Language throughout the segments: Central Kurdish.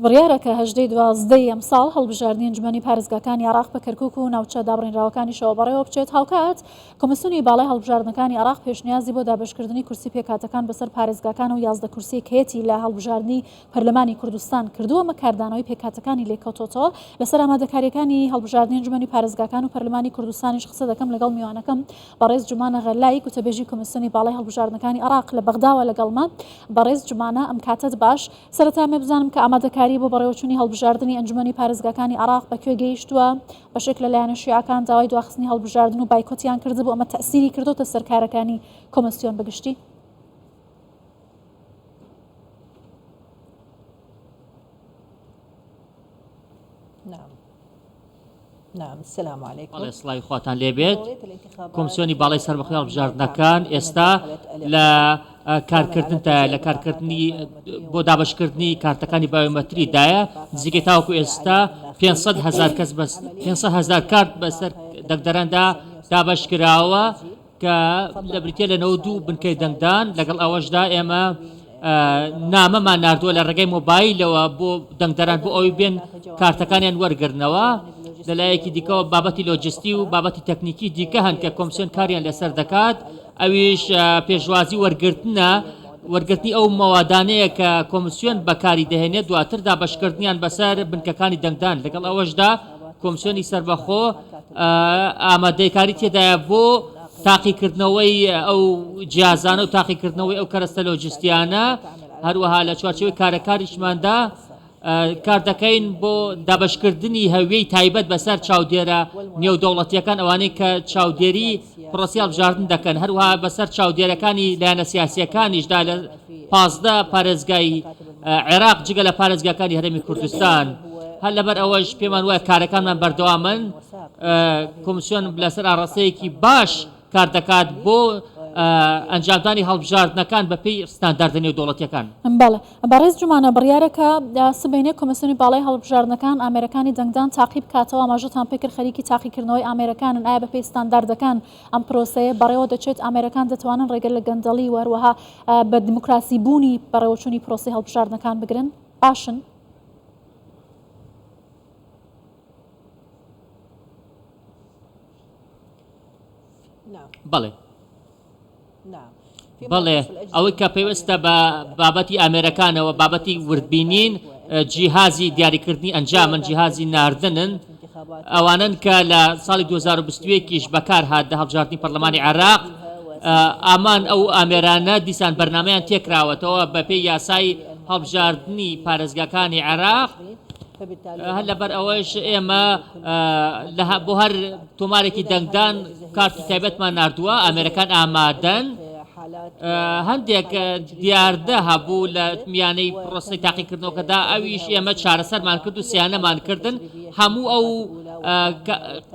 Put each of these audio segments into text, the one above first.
بڕیارە کە 18 ی دوازدەی ئەمساڵ هەڵبژاردنی ئەنجومەنی پارێزگاکانی عێراق بە کەرکوک و ناوچە دابڕێنراوەکانیشەوە بەڕێوە بچێت، هاوکات کۆمیسیۆنی باڵای هەڵبژاردنەکانی عێراق پێشنیازی بۆ دابەشکردنی کورسی پێکهاتەکان بەسەر پارێزگاکان و 11 کورسیی کەیەتی لە هەڵبژاردنی پەرلەمانی کوردستان کردووە، ئەمە کاردانەوەی پێکهاتەکانی لێکەوتۆتەوە. لەسەر ئامادەکارییەکانی هەڵبژاردنی ئەنجومەنی پارێزگاکان و پەرلەمانی کوردستانیش قسە دەکەم لەگەڵ میوانەکەم بەڕێز جومانە غەلایی گوتەبێژی کۆمیسیۆنی باڵای هەڵبژاردنەکانی عێراق لە بەغداوە لەگەڵمە. بەڕێز جومانە ئەم کاتەت باش. سەرەتا ئەمەوێ بزانم کە ئامادەکاری بۆ بەڕێوەچوونی هەڵبژاردنی ئەنجومەنی پارێزگاکانی عێراق بە کوێ گەیشتووە؟ بەشێک لە لایەنە شیعەکان داوای دواخستنی هەڵبژاردن و بایکۆتیان کردبوو، ئەمە تەئسیری کردۆتە سەر کارەکانی کۆمسیۆن بەگشتی؟ بەڵێ سڵاوی خواتان لێبێت کۆمسیۆنی باڵای سەربەخۆی هەڵبژاردنەکان ئێستا لە کارکردندایە لە کارکردنی بۆ دابشکردنی کارتەکانی بایۆمەتری دایە نزیکەی تاوەکو ئێستا 500 هزار کەس بەس 500 هزار کارت بەسەر دەنگدەراندا دابش کراوە کە لە بریتیە لە 92 بنکەی دەنگدان لەگەڵ ئەوەشدا ئێمە نامەمان ناردووە لە ڕێگەی مۆبایلەوە بۆ دەنگدەران بۆ ئەوی بێن کارتەکانیان وەرگرنەوە لەلایەکی دیکەوە بابەتی لۆجستی و بابەتی تەکنیکی دیکە هەن کە کۆمسیۆن کاریان لەسەر دەکات ئەویش پێشوازی وەرگرتنە وەرگرتنی ئەو مەوادانەیە کە کۆمسیۆن بەکاری دەهێنێت دواتر دابەشکردنیان بەسەر بنکەکانی دەنگدان لەگەڵ ئەوەشدا کۆمسیۆنی سەربەخۆ ئامادەکاری تێدایە بۆ تاقیکردنەوەی ئەو جیازانە و تاقیکردنەوەی ئەو کەرەستە لۆجستیانە هەروەها لە چوارچێوەی کارەکاریشماندا کار دەکەین بۆ دابەشکردنی هەویەی تایبەت بەسەر چاودێرە نێودەوڵەتیەکان ئەوانەی کە چاودێری پرۆسی هەڵبژاردن دەکەن هەروەها بەسەر چاودێرەکانی لایەنە سیاسیەکانیشدا لە 15 پارێزگای عێراق جگە لە پارێزگاکانی هەرێمی کوردستان هەر لەبەر ئەوەش پێمان وایە کارەکانمان بەردەوامن کۆمسیۆن لەسەر ئاڕاستەیەکی باش کار دەکات بۆ ئەنجامدانی هەڵبژاردنەکان بەپێی ستانداردە نێودەوڵەتیەکان. بەڵێ بەڕێز جومانە بڕیارە کە سبەینێ کۆمسیۆنی باڵای هەڵبژاردنەکان ئامێرەکانی دەنگدان تاقی بکاتەوە، ئاماژەتان پێکرد خەریکی تاقیکردنەوەی ئامێرەکانن، ئایا بەپێی ستانداردەکان ئەم پرۆسەیە بەڕێوە دەچێت، ئامێرەکان دەتوانن ڕێگە لە گەندەڵی و هەروەها بە دیموکراسی بوونی بەڕێوەچوونی پرۆسەی هەڵبژاردنەکان بگرن؟ باشن؟ بەڵێ بەڵێ ئەوەی کە پەیوەستە بە بابەتی ئامێرەکانەوە بابەتی وردبینین جیهازی دیاریکردنی ئەنجامن جیهازی ناردنن ئەوانن کە لە ساڵی 2021یش بەکار هات لە هەڵبژاردنی پەرلەمانی عێراق ئامان ئەو ئامێرانە دیسان بەرنمەیان تێکراوەتەوە بەپێی یاسای هەڵبژاردنی پارێزگاکانی عێراق هەر لەبەر ئەوەش ئێمە بۆ هەر تۆمارێکی دەنگدان کارتی تایبەتمان ناردووە، ئامێرەکان ئامادەن. هەندێک دیاردە هەبوو لە میانەی پرۆسەی تاقیکردنەوەکەدا، ئەویش ئێمە چارەسەرمان کرد و سیانەمان کردن. هەموو ئەو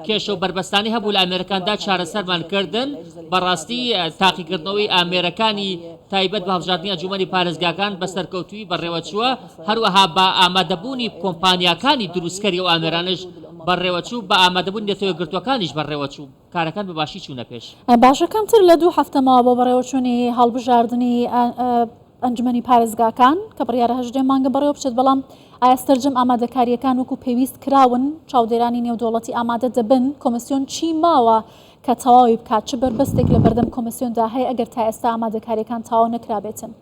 کێشە و بەربەستانی هەبوو لە ئامێرەکاندا چارەسەرمان کردن. بەڕاستی تاقیکردنەوەی ئامێرەکانی تایبەت بە هەڵبژاردنی ئەنجوومەنی پارێزگاکان بە سەرکەوتوویی بەڕێوەچووە، هەروەها بە ئامادەبوونی کۆمپانیاکانی دروستکەری ئەو ئامێرانەش بەڕێوەچوو، بە ئامادەبوونی نەتەوە یەکگرتووەکانیش بەڕێوەچوو، کارەکان بە باشی چوونە پێش. باشە کەمتر لە دوو هەفتە ماوە بۆ بەڕێوەچوونی هەڵبژاردنی ئەنجومەنی پارێزگاکان کە بڕیارە 18 مانگە بەڕێوە بچێت، بەڵام ئایا سەرجەم ئامادەکارییەکان وەکو پێویست کراون؟ چاودێرانی نێودەوڵەتی ئامادە دەبن؟ کۆمسیۆن چی ماوە کە تەواوی بکات؟ چ بەربەستێک لە بەردەم کۆمسیۆندا هەیە ئەگەر تا ئێستا ئامادەکارییەکان تەواو نەکرابێتن؟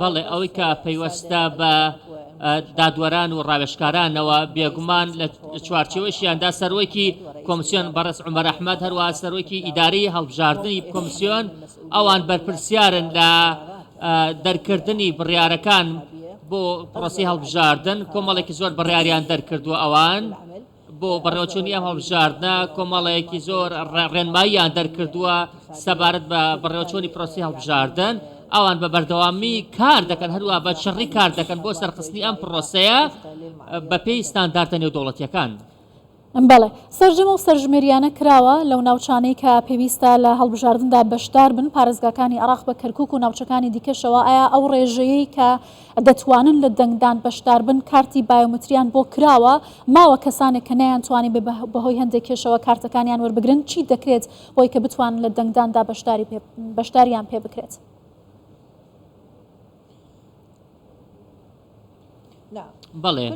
بەڵێ ئەوەی کە پەیوەستە بە دادوەران و ڕاوێژکارانەوە بێگومان لە چوارچێوەشیاندا سەرۆکی کۆمسیۆن بەڕێز عومەر ئەحمەد هەروەها سەرۆکی ئیدارەی هەڵبژاردنی کۆمسیۆن ئەوان بەرپرسیارن لە دەرکردنی بڕیارەکان بۆ پرۆسی هەڵبژاردن کۆمەڵێکی زۆر بڕیاریان دەرکردووە ئەوان بۆ بەڕێوەچوونی ئەم هەڵبژاردنە کۆمەڵێکی زۆر ڕێنماییان دەرکردووە سەبارەت بە بەڕێوەچوونی پرۆسی هەڵبژاردن ئەوان بە بەردەوامی کار دەکەن هەروە بە چڕی کار دەکەن بۆ سەرخستنی ئەم پرۆسەیە بەپێی ستانداردە نێودەوڵەتیەکان. بەڵێ، سەرجەم ئەو سەرژمێرییانە کراوە لەو ناوچانەی کە پێویستە لە هەڵبژاردندا بەشدار بن، پارێزگاکانی عێراق بە کەرکوک و ناوچەکانی دیکەشەوە، ئایا ئەو ڕێژەیەی کە دەتوانن لە دەنگدان بەشدار بن کارتی بایۆمەتریان بۆ کراوە، ماوە کەسانێک کە نەیانتوانیبێ بەهۆی هەندێک کێشەوە کارتەکانیان وەربگرن، چی دەکرێت بۆی کە بتوانن لە دەنگداندا بەشداری بەشداریان پێ بکرێت؟ بەڵێ،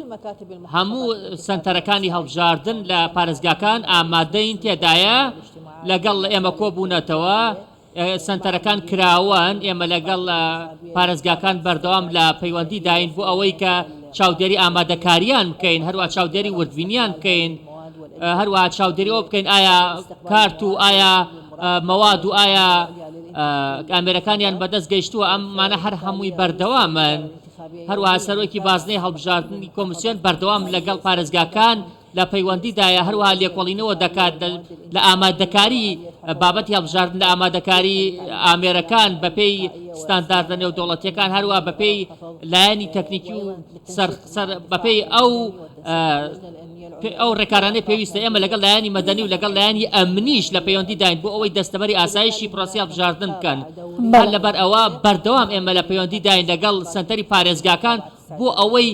هەموو سەنتەرەکانی هەڵبژاردن لە پارێزگاکان ئامادەین تێدایە، لەگەڵ ئێمە کۆبوونەتەوە، سەنتەرەکان کراوەن، ئێمە لەگەڵ پارێزگاکان بەردەوام لە پەیوەندیداین بۆ ئەوەی کە چاودێری ئامادەکاریان بکەین، هەروەها چاودێری وردبینیان بکەین، هەروەها چاودێری ئەوە بکەین ئایا کارت و ئایا مەواد و ئایا ئامێرەکانیان بەدەست گەیشتووە، ئەمانە هەر هەمووی بەردەوامن. هەروەها سەرۆکی بازنەی هەڵبژاردنی کۆمسیۆن بەردەوام لەگەڵ پارێزگاکان لە پەیوەندیدایە، هەروەها لێکۆڵینەوە دەکات لە ئامادەکاری بابەتی هەڵبژاردن، لە ئامادەکاری ئامێرەکان بەپێی ستانداردە نێودەوڵەتییەکان، هەروەها بەپێی لایەنی تەکنیکی و سەر بەپێی ئەو ئەو ڕێکارانەی پێویستە. ئێمە لەگەڵ لایەنی مەدەنی و لەگەڵ لایەنی ئەمنیش لە پەیوەندیداین بۆ ئەوەی دەستەبەری ئاسایشی پرۆسەی هەڵبژاردن بکەن. هەر لەبەر ئەوە بەردەوام ئێمە لە پەیوەندیداین لەگەڵ سەنتەری پارێزگاکان بۆ ئەوەی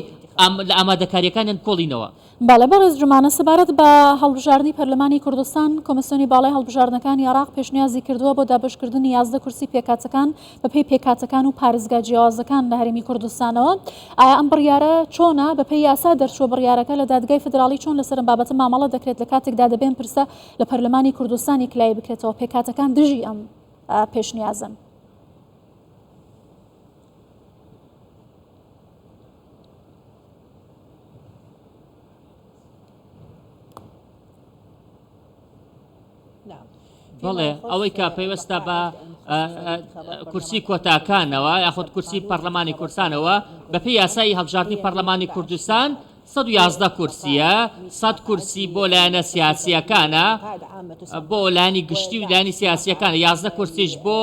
لە ئامادەکارییەکانیان بکۆڵینەوە. بەڵێ بەڕێز جومانە، سەبارەت بە هەڵبژاردنی پەرلەمانی کوردستان، کۆمیسیۆنی باڵای هەڵبژاردنەکانی عێراق پێشنیازی کردووە بۆ دابەشکردنی 11 کورسی پێکهاتەکان بەپێی پێکهاتەکان و پارێزگا جیاوازەکان لە هەرێمی کوردستانەوە. ئایا ئەم بڕیارە چۆنە؟ بەپێی یاسا دەرچووە بڕیارەکە لە دادگای فیدراڵی چۆن لەسەر ئەم بابەتە مامەڵە دەکرێت لە کاتێکدا دەبێ ئەم پرسە لە پەرلەمانی کوردستان یەکلایی بکرێتەوە پێکهاتەکان دژی ئەم پێشنیازەن؟ بەڵێ ئەوەی کە پەیوەستە بە کورسی کۆتاکانەوە یاخود کورسی پەرلەمانی کوردستانەوە بەپێی یاسایی هەڵبژاردنی پەرلەمانی کوردستان 111 کورسیە 100 کورسی بۆ لایەنە سیاسیەکانە بۆ لایەنی گشتی و لایەنی سیاسیەکانە 11 کورسیش بۆ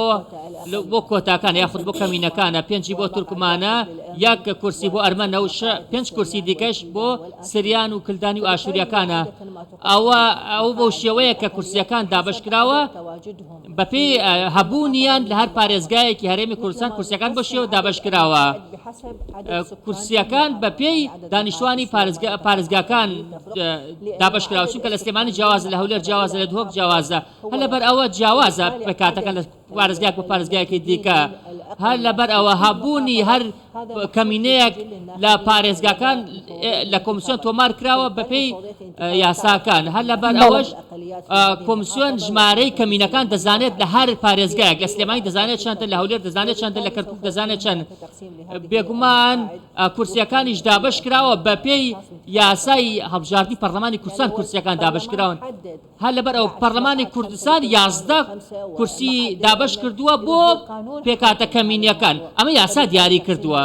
بۆ کۆتاکان یاخود بۆ کەمینەکانە پێنجی بۆ تورکمانە یەک کورسی بۆ ئەرمەنە و پێنج کورسی دیکەش بۆ سریان و کلدانی و ئاشووریەکانە ئەوە ئەو بەو شێوەیە کە کورسیەکان دابەشکراوە بەپێی هەبوونیان لە هەر پارێزگایەکی هەرێمی کوردستان کورسیەکان بەو شێوە دابەشکراوە کورسیەکان بەپێی دانیشتوانی پارێزگاکان دابەشکراوە چونکە لە سلێمانی جیاوازە لە هەولێر جیاوازە لە دهۆک جیاوازە هەر لەبەر ئەوە جیاوازە پێکهاتەکان لە پارێزگایەک بۆ پارێزگایەکی دیکە هەر لەبەر ئەوە هەبوونی هەر کەمینەیەک لە پارێزگاکان لە کۆمسیۆن تۆمار کراوە بەپێی یاساکان هەر لەبەر ئەوەش کۆمسیۆن ژمارەی کەمینەکان دەزانێت لە هەر پارێزگایەک لە سلێمانی دەزانێت چەندە لە هەولێر دەزانێت چەندە لە کەرکوک دەزانێت چەند بێگومان کورسیەکانیش دابەش کراوە بەپێی یاسای هەڵبژاردنی پەرلەمانی کوردستان کورسیەکان دابەش کراون. هەر لەبەر ئەوە پەرلەمانی کوردستان 11 کورسی دابەش کردووە بۆ پێکهاتە کەمینیەکان، ئەمە یاسا دیاری کردووە،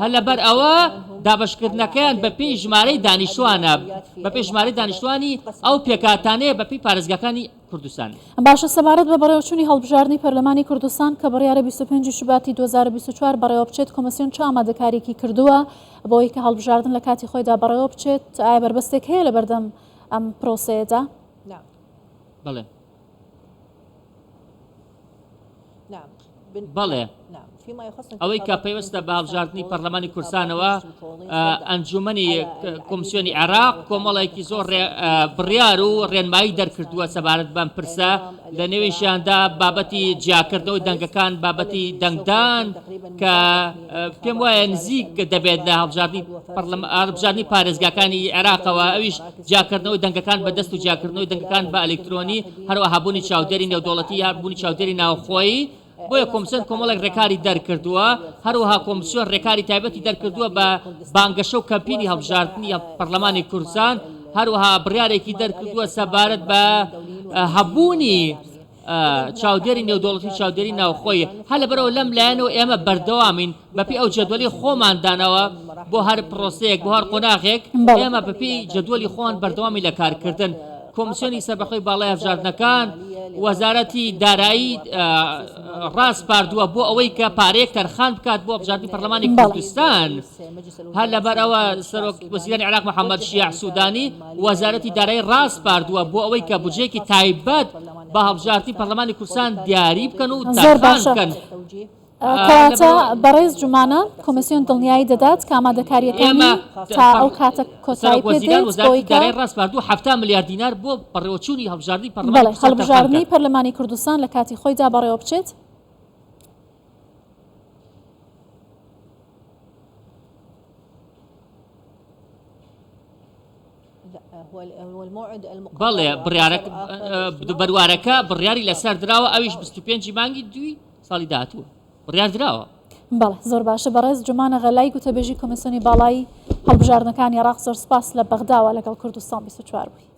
هەر لەبەر ئەوە دابەشکردنەکەیان بەپێی ژمارەی دانیشتوانە، بەپێی ژمارەی دانیشتوانی ئەو پێکهاتانەیە بەپێی پارێزگاکانی کوردستان. باشە سەبارەت بە بەڕێوەچوونی هەڵبژاردنی پەرلەمانی کوردستان کە بڕیارە 25 شوباتی 2024 بەڕێوەبچێت، کۆمسیۆن چ ئامادەکارییەکی کردووە بۆ ئەوەی کە هەڵبژاردن لە کاتی خۆیدا بەڕێوەبچێت؟ ئایا بەربەستێک هەیە لەبەردەم ئەم پرۆسەیەدا؟ بەڵێ. بەڵێ. ئەوەی کە پەیوەستە بە هەڵبژاردنی پەرلەمانی کوردستانەوە، ئەنجوومەنی کۆمسیۆنی عێراق کۆمەڵێکی زۆر بڕیار و ڕێنمایی دەرکردووە سەبارەت بەم پرسە، لە نێویشیاندا بابەتی جیاکردنەوەی دەنگەکان، بابەتی دەنگدان کە پێم وایە نزیک دەبێت لە هەڵبژاردنی هەڵبژاردنی پارێزگاکانی عێراقەوە، ئەویش جیاکردنەوەی دەنگەکان بە دەست و جیاکردنەوەی دەنگەکان بە ئەلیکترۆنی، هەروەها هەبوونی چاودێری نێودەوڵەتی یا بوونی چاودێری ناوخۆیی، بۆیە کۆمسیۆن کۆمەڵێک ڕێکاری دەرکردووە، هەروەها کۆمسیۆن ڕێکاری تایبەتی دەرکردووە بە بانگەشە و کەمپینی هەڵبژاردنی پەرلەمانی کوردستان، هەروەها بڕیارێکی دەرکردووە سەبارەت بە هەبوونی چاودێری نێودەوڵەتی و چاودێری ناوخۆیی، هەر لەبەرئەوە لەم لایەنەوە ئێمە بەردەوامین بەپێی ئەو جەدوەلی خۆمان داناوە بۆ هەر پرۆسەیەک بۆ هەر قۆناغێک ئێمە بەپێی جەدوەلی خۆمان بەردەوامی لە کارکردن. کۆمسیۆنی سەربەخۆی باڵای هەڵبژاردنەکان وەزارەتی دارایی ڕاسپاردووە بۆ ئەوەی کە پارەیەک تەرخان بکات بۆ هەڵبژاردنی پەرلەمانی کوردستان. هەر لەبەر ئەوە سەرۆک وەزیرانی عێراق محەممەد شیاع سوودانی وەزارەتی دارایی ڕاسپاردووە بۆ ئەوەی کە بودجەیەکی تایبەت بە هەڵبژاردنی پەرلەمانی کوردستان دیاری بکەن و تەرخان بکەن. کەواتە بەڕێز جومانە، کۆمیسیۆن دڵنیایی دەدات کە ئامادەکارییەکانی تا ئەو کاتە کۆتایی پێ دێت بۆی کە بەڵێ هەڵبژاردنی پەرلەمانی کوردستان لە کاتی خۆیدا بەڕێوە بچێت. بەڵێ بڕیارەکە بەروارەکە بڕیاری لەسەر دراوە ئەویش 25 مانگی دووی ساڵی داهاتووە بڕیار دراوە. بەڵێ زۆر باشە بەڕێز جومانە غەلای گوتەبێژی کۆمیسیۆنی باڵای هەڵبژاردنەکانی عێراق زۆر سپاس لە بەغداوە لەگەڵ کوردستان 24 بووی.